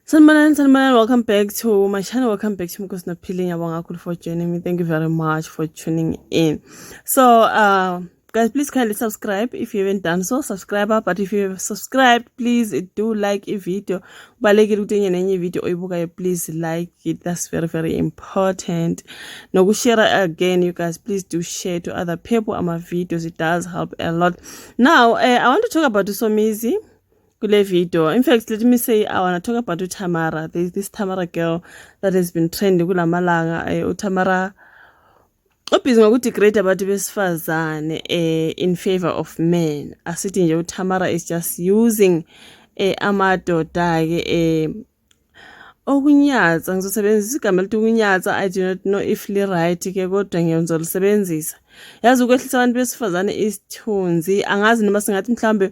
Sanibonani, sanibonani. Welcome back to my channel. Welcome back to Mkosi Nophile. Ngiyabonga kakhulu for joining me. Thank you very much for tuning in. So, guys, please kindly subscribe if you haven't done so. Subscribe up. But if you have subscribed, please do like a video. Kubalulekile ukuthi enye nenye video oyibukayo, please like it. That's very, very important. Nokushare again, you guys, please do share to other people ama videos. It does help a lot. Now, I want to talk about uSomizi kule video. In fact, let me say I want to talk about uTamara. There's this Tamara girl that has been trending kulamalanga. UTamara ubhizi ngokudegrade abantu besifazane in favor of men. Asithi nje uTamara is just using amadoda ke okunyatsa. Ngizosebenzisa igama elithi ukunyatsa. I do not know if li right ke, kodwa ngizolisebenzisa. Yazi, ukwehlisa abantu besifazane isithunzi. Angazi noma singathi mhlambe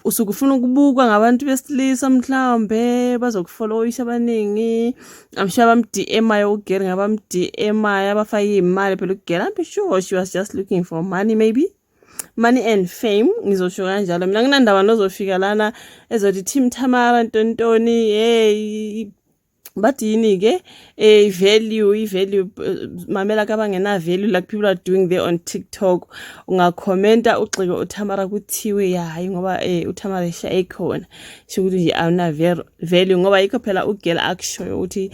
usuke ufuna ukubukwa ngabantu besilisa, mhlawumbe bazokufollowisha abaningi. I'm sure abam-DM-ayo ugirl, ngabam-DM-ayo abafake iy'mali phela ugirl. I'm sure she was just looking for money, maybe money and fame, ngizosho kanjalo mina. Nginandaba nozofika lana ezothi team Tamara ntontoni. Hey, bathi yini ke, value, i-value. Mamela kabangena value, like people are doing there on TikTok. Ungakhomenta ugxeke uTamara, kuthiwe hayi, ngoba uTamara eshaye khona, sho ukuthi nje awuna value, ngoba yikho phela ugirl akushoyo ukuthi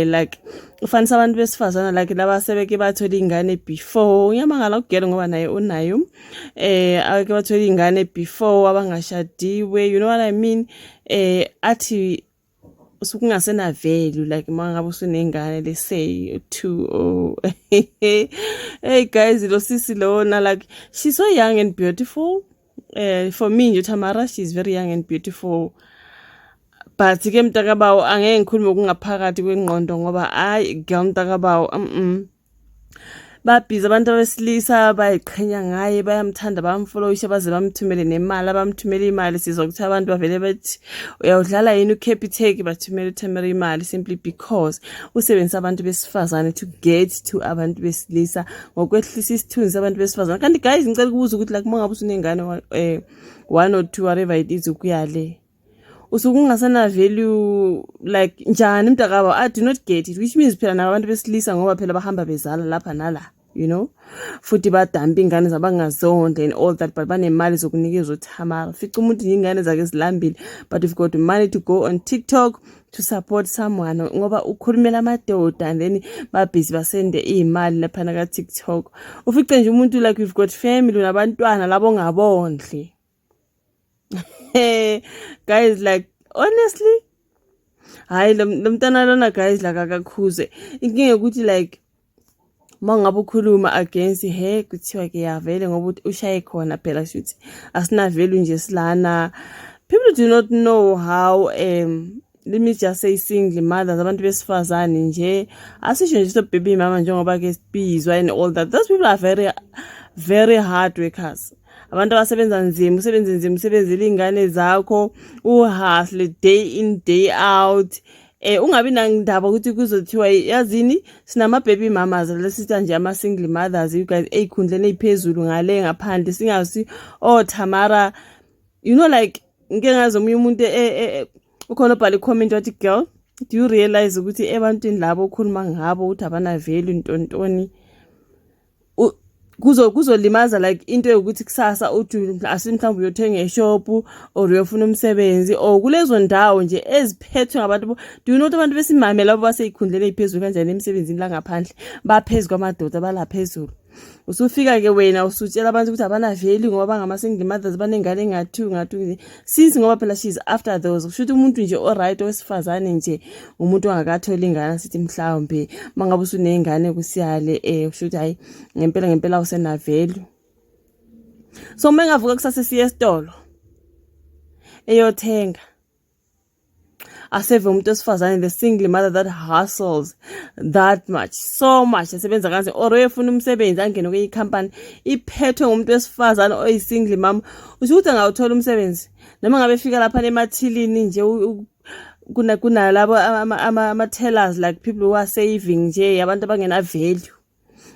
like ufanisa abantu besifazana like laba sebeke bathola ingane before. Ngiyamangala ugirl ngoba naye unayo, ake bathola ingane before abangashadiwe, you know what I mean? Athi usukungasena value like uma ngabe usunengane, let's say two. Oh, hey guys, lo sisi lona, like, she's so young and beautiful. For me nje Tamara, she's very young and beautiful, but ke mntakabawo, angeke ngikhulume okungaphakathi kwengqondo ngoba hayi girl, mntakabawo, Babhizi abantu abesilisa, bayiqhenya ngaye, bayamthanda, bayamfollowisha, baze bamthumele nemali. Abamthumela imali, sizwa ukuthi abantu bavele bethi, "Uyawudlala yini uCapitec?" Bathumela uTamara imali simply because usebenzisa abantu besifazane to get to abantu besilisa ngokwehlisa isithunzi sabantu besifazane. Kanti guys, ngicela ukubuza ukuthi like uma ngabe usunengane one or two, whatever it is, ukuya le usuke ungasena value like njani, mntakaba? I do not get it. Which means phela nabantu besilisa, ngoba phela bahamba bezala lapha nala, futhi badampa ingane zabangazondla and all that, but banemali zokunikeza uThamara. Fica umuntu ingane zakhe zilambile, but you've got money to go on TikTok to support someone ngoba ukhulumela amadoda, and then babhizi basende iy'mali laphana ka-TikTok. Ufice nje umuntu like you've got family, unabantwana labo ongabondli. Guys, like, honestly, hayi, lo mntana lona, guys, like, akakhuze. Inkinga ukuthi like uma ngabe ukhuluma against he, kuthiwa ke yavele ngoba ushaye khona phela, shuthi asina value nje silana. People do not know how, let me just say, single mothers, abantu besifazane nje, asisho nje so baby mama njengoba ke sibizwa and all that, those people are very, very hard workers, abantu abasebenza nzima. Usebenze nzima, usebenzele iy'ngane zakho, uhustle day in, day out, ungabi nandaba ukuthi kuzothiwa yazini. Sinama baby mamas lesitha nje, ama single mothers, you guys, ey'khundleni ey'phezulu ngale ngaphandle, singazi oh Tamara, like ngike ngazi omunye umuntu ukhona obhala i-comment wathi, "Girl, do you realize ukuthi ebantwini labo okhuluma ngabo ukuthi abana value ntontoni, kuzolimaza like into yokuthi kusasa uthi asi mhlawumbe uyothenga eshop or uyofuna umsebenzi or kulezo ndawo nje eziphethwe ngabantu?" Do you know ukuthi abantu besimame labo basey'khundleni ey'phezulu kanjani emsebenzini la ngaphandle, baphezu kwamadoda, bala phezulu? Usufika-ke wena usutshela abantu ukuthi abana-value ngoba bangama-single mothers, banengane enga-two nga-two, since ngoba phela she's after those. Kusho ukuthi umuntu nje o-right owesifazane nje umuntu ongakatholi ingane, sithi mhlawumbe uma ngabe usuney'ngane kusiyale, kusho ukuthi hhayi, ngempela ngempela awusena-value. So uma engavuka kusasa siye esitolo eyothenga, aseve umuntu wesifazane, the single mother that hustles that much, so much, esebenza kanzima, or uyefuna umsebenzi, angene kwenye ikhampani iphethwe ngumuntu wesifazane oyi-single mama, usho ukuthi angawuthola umsebenzi? Noma ngabe efika lapha emathilini nje, kunalabo ama-tellers, like people who are saving nje, abantu abangena value,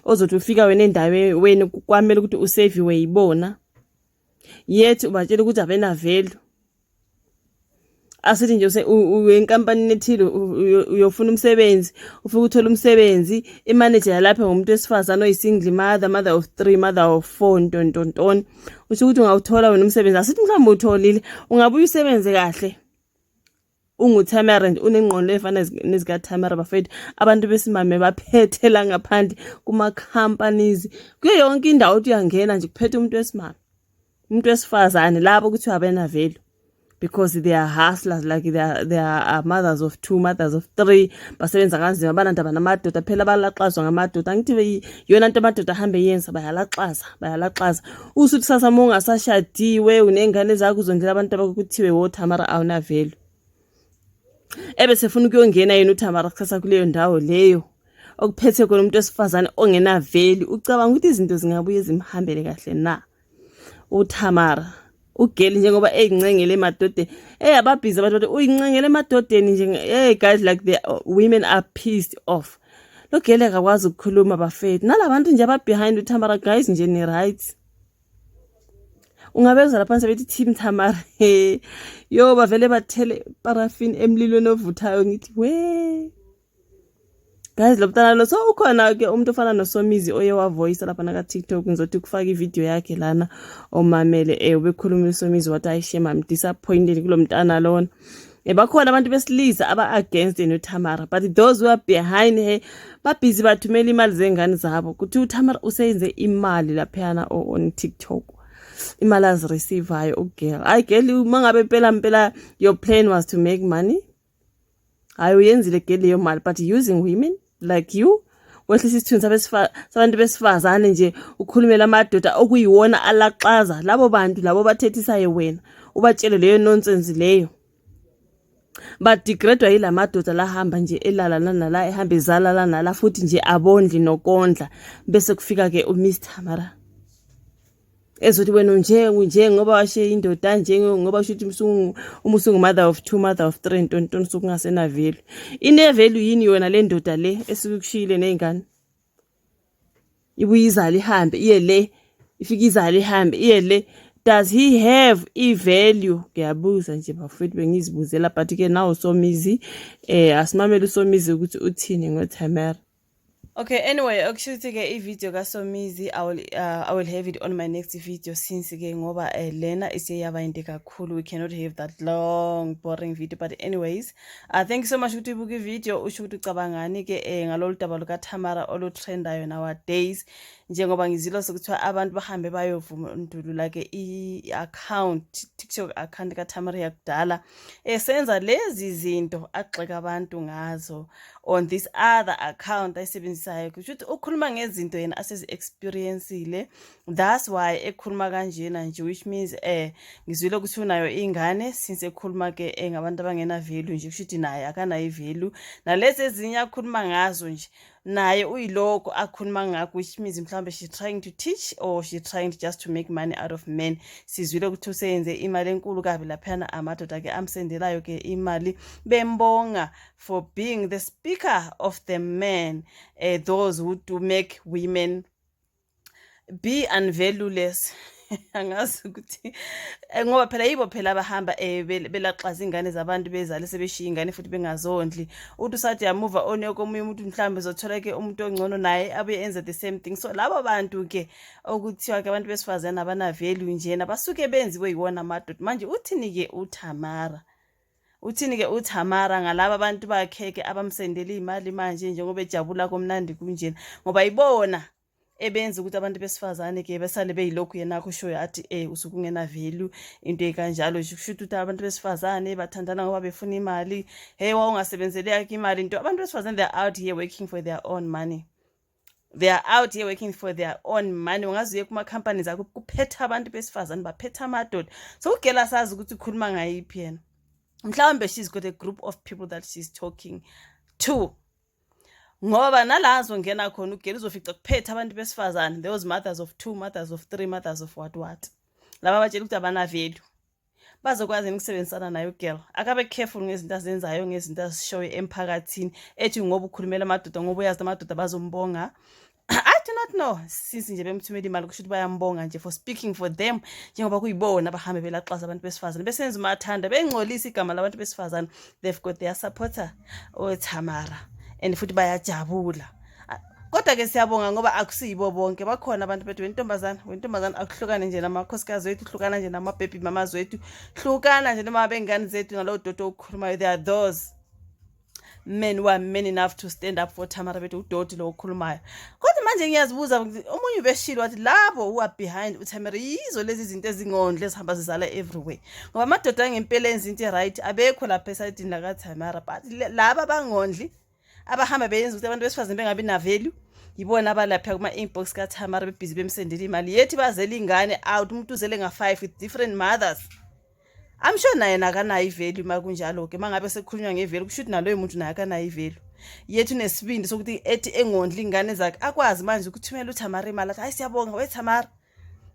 ozothi ufika wena endaweni wena kwamele ukuthi useviwe yibona, yet ubatshela ukuthi abena value. Asithi nje uyenkampanini ethile, uyofuna umsebenzi, ufike uthole umsebenzi, imanager yalapha ngumuntu wesifazane oyi-single mother, mother of three, mother of four, ntontontoni. Usho ukuthi ungawuthola wena umsebenzi? Asithi mhlawumbe utholile, ungabuye usebenze kahle unguTamara nje, unengqondo efana nezikaTamara? Bafethu, abantu besimame baphethe la ngaphandle kuma-companies, kuyo yonke indawo uthi uyangena nje kuphethe umuntu wesimame, umuntu wesifazane. Labo kuthiwa abena value because they are hustlers, like they are mothers of two, mothers of three, basebenza kanzima, banandaba namadoda phela, balaxazwa ngamadoda. Angithi yona nto amadoda ahambe yenza, bayalaxaza, bayalaxaza. Usuthi kusasa uma ungasashadiwe, uney'ngane zakho, uzondlela abantu abakho, kuthiwe, "Wo Tamara, awuna value." Ebe sefuna ukuyongena yena uTamara kusasa kuleyo ndawo leyo okuphethe khona umuntu wesifazane ongena value. Ucabanga ukuthi izinto zingabuye zimhambele kahle na uTamara? Ugeli njengoba eyincengele emadodeni, hey, ababhizi abantu bathi uyincengele emadodeni nje. Hey guys, like, the women are pissed off. Lo geli akakwazi ukukhuluma, bafethu. Nalabantu nje aba-behind uTamara, guys, nje ni-right. Ungabezwa lapha sebethi "Team Tamara". He yo, bavele bathele paraffin emlilweni ovuthayo. Ngithi we guys, lo mntana lo. So ukhona ke umuntu ofana noSomizi oye wavoice lapha naka TikTok. Ngizothi kufaka ivideo yakhe lana omamele. Ubekhuluma uSomizi, wathi, "Ayi shame, I'm disappointed kulo mntana lona." Bakhona abantu besilisa aba against noTamara, but those who are behind her babhizi bathumela imali zengane zabo. Kuthi uTamara useyenze imali laphayana on TikTok, imali azireceivayo ugirl. Hayi girl, uma ngabe mpela mpela your plan was to make money, hayi, uyenzile girl leyo mali, but using women like you, wehlisa isithunzi sabantu besifazane nje, ukhulumela amadoda okuyiwona alaxaza labo bantu labo bathethisayo, wena ubatshele leyo nonsense leyo. Badegradwa yila madoda lahamba nje elala nala, ehamba ezala la nala, futhi nje abondli nokondla. Bese kufika-ke uMiss Tamara ezothi wena unje unje ngoba washiye indoda nje, ngoba usho ukuthi uma usungu-mother of two, mother of three, ntontoni, sukungasena value. Ine-value yini yona le ndoda le esuke kushiyile ney'ngane? Ibuye izale, ihambe iye le, ifike izale, ihambe iye le. Does he have i-value? Ngiyabuza nje bafowethu, bengizibuzela. But-ke nawo Somizi, asimamele uSomizi ukuthi uthini ngoTamara. Okay, anyway, okusho ukuthi-ke i-video kaSomizi, I will have it on my next video, since-ke ngoba lena iseyaba yinde kakhulu. We cannot have that long boring video. But anyways, thank you so much ukuthi ubuke i-video. Usho ukuthi ucabangani-ke ngalolu daba lukaTamara olutrendayo nowadays, njengoba ngizilo sekuthiwa abantu bahambe bayovundulula-ke i-account, TikTok account kaTamara yakudala esenza lezi zinto agxeka abantu ngazo on this other account ayisebenzisayo. Kusho ukuthi ukhuluma ngezinto yena asezi-experiencile, that's why ekhuluma kanjena nje, which means ngizwile ukuthi unayo ingane. Since ekhuluma ke ngabantu abangena value nje, kusho ukuthi naye akanayo i-value, nalezi ezinye akhuluma ngazo nje, naye uyilokho akhuluma ngakho, which means mhlawumbe she's trying to teach or she's trying to just to make money out of men. Sizwile ukuthi useyenze imali enkulu kabi laphayana, amadoda-ke amsendelayo-ke imali bembonga for being the speaker of the men, those who do make women be unvalueless. Angazi ukuthi ngoba phela yibo phela abahamba belaxaza ingane zabantu, bezale sebeshiya ingane futhi bengazondli. Uthi usathi yamuva on komunye umuntu, mhlawumbe uzothola ke umuntu ongcono, naye abuye enze the same thing. So labo bantu ke okuthiwa ke abantu besifazane abana value njena, basuke benziwe yiwona amadoda. Manje uthini ke uTamara? Uthini ke uTamara ngalaba bantu bakhe ke abamsendela imali manje njengoba ejabula komnandi kunjena, ngoba ibona ebenza ukuthi abantu besifazane ke besale beyilokhu yena akushoyo, athi usuke ungena value, into ekanjalo nje? Kusho ukuthi abantu besifazane bathandana ngoba befuna imali. Hey, wawungasebenzeli yakho imali into. Abantu besifazane, they are out here working for their own money. They are out here working for their own money. Ungaze uye kuma-companies akho, kuphethe abantu besifazane, baphethe amadoda. So ugela sazi ukuthi ukhuluma ngayiphi yena. Mhlawumbe she's got a group of people that she's talking to, ngoba nala azongena khona ugela uzofica kuphethe abantu besifazane, those mothers of two, mothers of three, mothers of what what, laba batshela ukuthi abana-value. Bazokwazi yini ukusebenzisana naye ugirl? Akabe careful ngezinto azenzayo, ngezinto azishoyo emphakathini, ethi ngoba ukhulumela amadoda, ngoba uyazi amadoda bazombonga. I do not not know, since nje bemthumela imali, kusho ukuthi bayambonga nje for speaking for them, njengoba kuyibona abahambe belaxaza abantu besifazane, besenza umathanda, bengcolisa igama labantu besifazane. They've got their supporter, oTamara, and futhi bayajabula. Kodwa-ke siyabonga ngoba akusiyibo bonke, bakhona abantu bethu. Wentombazana, wentombazana, akuhlukane nje namakhosikazi wethu, hlukana nje nama-baby mamas wethu, hlukana nje noma bengane zethu nalowo doti okukhulumayo. There are those men who are men enough to stand up for Tamara, bethu udoti lo okhulumayo. Kodwa manje ngiyazibuza, omunye ubeshilo wathi labo who are behind uTamara yizo lezi zinto ezingondle ezihamba zizala everywhere, ngoba amadoda angempela enza into e-right abekho lapha esayidini lakaTamara, but laba abangondli abahamba beyenza ukuthi abantu besifazane bengabi na-value yibona abalapha kuma-inbox kaTamara, bebhizi bemsendela imali yethi bazele ingane out. Umuntu uzele nga-5 with different mothers. I'm sure naye nakanayo i-value. Uma kunjalo-ke, uma ngabe sekukhulunywa nge-value, kusho ukuthi naloyo muntu naye akanayo i-value yethu. Unesibindi sokuthi ethi engondli ingane zakhe, akwazi manje ukuthumela uTamara imali, athi, "Hayi, siyabonga weTamara."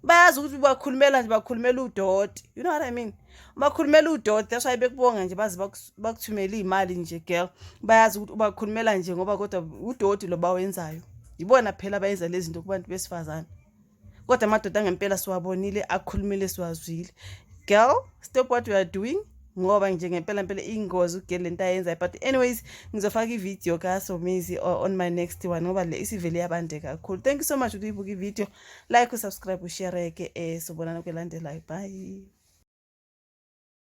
Bayazi ukuthi bakhulumela nje, bakhulumela udoti, you know what I mean? Bakhulumela udoti, that's why bekubonga nje, bazi bakuthumela iy'mali nje, girl. Bayazi ukuthi ubakhulumela nje ngoba kodwa udoti lo bawenzayo. Yibona phela abayenza lezi zinto kubantu besifazane, kodwa amadoda angempela siwabonile, akhulumile, siwazwile. Girl, stop what you are doing, ngoba nje ngempela mpela ingozi u-girl lento ayenzayo. But anyways, ngizofaka ividiyo kaSomizi on my next one, ngoba le isivele yabande kakhulu. Thank you so much ukuthi uyibuka ividiyo. Like, usubscribe, ushare ke. Sobonana kwelandelayo. Bye.